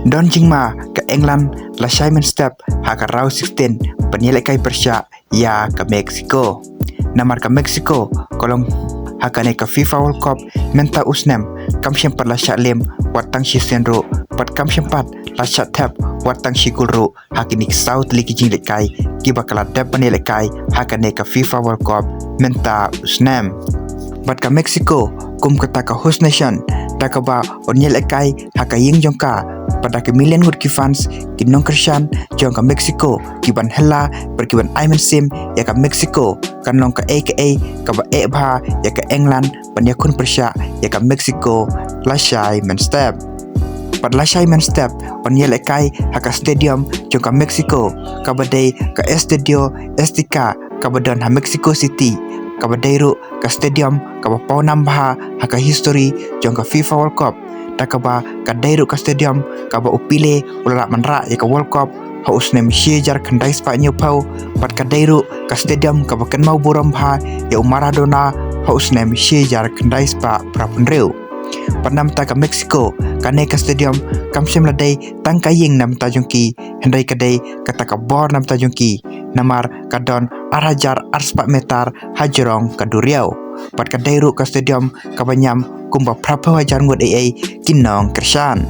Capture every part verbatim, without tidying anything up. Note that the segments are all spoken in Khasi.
Don jingma ka England la shai mynstep ha ka round sixteen ban ïalehkai pyrshah ïa ka Mexico. Namar ka Mexico ka long ha kane ka FIFA World Cup mynta u snem kam shym pat la shah lem wat tang shisien ruh, bad kam shym pat la shah thep wat tang shi gol ruh ha kine ki saw tylli ki jinglehkai kiba ka la dep ban ïalehkai ha kane ka FIFA World Cup mynta u snem. Bad ka Mexico kum kata ka host nation, da kaba yn ïalehkai ha ka ïing jong ka, bad da ki million ngut ki fans, ki nongkyrshan jong ka Mexico, ki ban hella bad ki ban ai mynsiem ïa ka Mexico, kan long kaei kaei kaba eh bha ïa ka England ban ïakhun pyrshah ïa ka Mexico la shai mynstep. Bad la shai mynstep yn ïalehkai ha ka stadium jong ka Mexico, kaba dei ka Estadio Azteca, kaba don ha Mexico City, kaba dei ruh ka stadium kaba pawnam bha ha ka history jong ka FIFA World Cup, da kaba ka dei ruh ka stadium kaba u Pele u la lah ban rah ïa ka World Cup ha u snem shi hajar khyndai spah hynñiewphew, bad ka dei ruh ka stadium kaba kynmaw burom bha ïa u Maradona ha u snem shi hajar khyndai spah phra phew hynriew. Bad na bynta ka Mexico, kane ka stadium kam shym la dei tang ka ïing na bynta jong ki, hynrei ka dei kata ka bor na bynta jong ki, namar ka don ar hajar ar spah meter hajrong ka duriaw. Bad ka dei ruh ka stadium kaba ñiam kumba phra phew hajar ngut eiei ki nongkyrshan.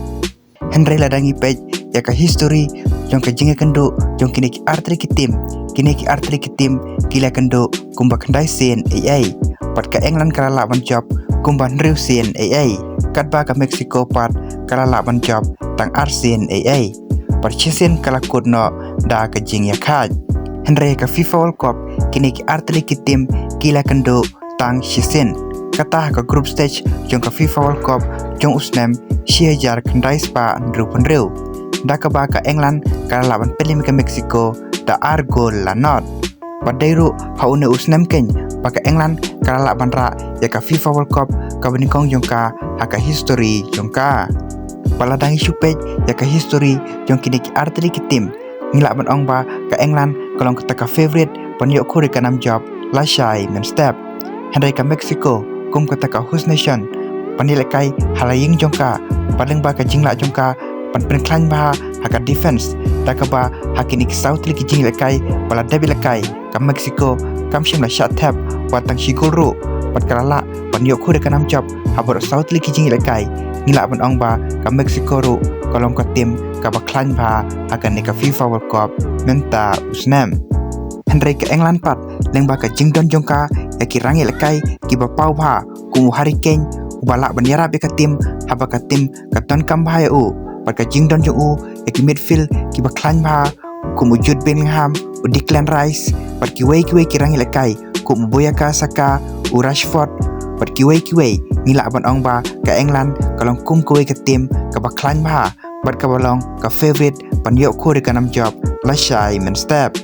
Hynrei lada ngi peit ïa ka history jong ka jingïakynduh jong kine ki artylli ki team, kine ki artylli ki team ki la kynduh kumba khyndai sien eiei. Bad ka England ka la lah ban jop kumba hynriew sien eiei, katba ka Mexico pat ka la lah ban jop tang ar sien eiei. Bad shisien ka la kut noh da ka jingïakhaid. Hynrei ka FIFA World Cup kine ki artylli ki team ki la kynduh tang shisien. Kata ha ka group stage jong ka FIFA World Cup jong u snem shi hajar khyndai spah hynriew phew hynriew, da kaba ka England ka la lah ban pynliem ïa ka Mexico da ar gol la nod. Bad dei ruh ha une u snem kein ba ka England ka la lah ban rah ïa ka FIFA World Cup kaba nyngkong jong ka ha ka history jong ka. Bad lada ngi shu peit ïa ka history jong kine ki artylli ki team, ngi lah ban ong ba ka England ka long kata ka favourite ban ïoh khur ïa ka nam jop la shai mynstep. Hynrei ka Mexico kum kata ka host nation, ban ïalehkai ha la ïing jong ka, bad lyngba ka jinglah jong ka ban pynkhlaiñ bha ha ka defense, da kaba ha kine ki saw tylli ki jingïalehkai ba la dep ïalehkai, ka Mexico kam shym la shah thep wat tang shi gol ruh, bad ka la lah ban ïoh khur ïa ka nam jop ha baroh saw tylli ki jingïalehkai. Ngi lah ban ong ba ka Mexico ruh ka long ka team kaba khlaiñ bha ha kane ka FIFA World Cup mynta u snem. Hynrei ka England pat, lyngba ka jingdon jong ka ïa ki rangïalehkai kiba paw bha, kum u Harry Kane uba lah ban ïarap ïa ka team haba ka team ka donkam bha ïa u, bad ka jingdon jong u ïa ki midfield kiba khlaiñ bha, kum u Jude Bellingham, u Declan Rice, bad kiwei kiwei ki rangïalehkai kum u Bukayo Saka, u Rashford, bad kiwei kiwei. Ngi lah ban ong ba ka England ka long kum kawei ka team kaba khlaiñ bha, bad kaba long ka favourite ban ïoh khur ïa ka nam jop la shai mynstep.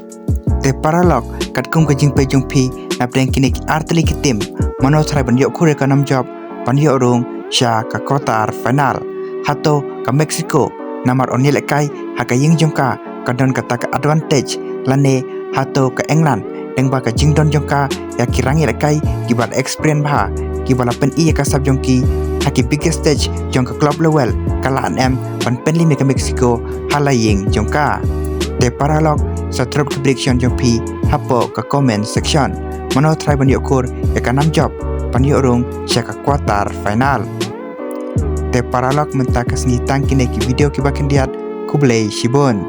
Te paralok, katkum ka jingpeit jong phi, na pdeng kine ki artylli ki team, mano tharai ban ïoh khur ïa ka nam jop ban ïoh rung sha ka quarter final? Hato ka Mexico, namar yn ïalehkai ha ka ïing jong ka, ka don kata ka advantage, lane hato ka England, lyngba ka jingdon jong ka ïa ki rangïalehkai kiba la experience bha, kiba la pyni ïa ka sap jong ki ha ki biggest stage jong ka club level, ka lah ne em ban pynliem ïa ka Mexico ha la ïing jong ka? Te paralok, sa drop ki prediction jong phi hapoh ka comment section. Mano tharai ban ïoh khur ïa ka nam jop ban ïoh rung sha ka quarter final? Te paralok, mynta ka sngi tang kine ki video kiba khyndiat. Khublei shibun.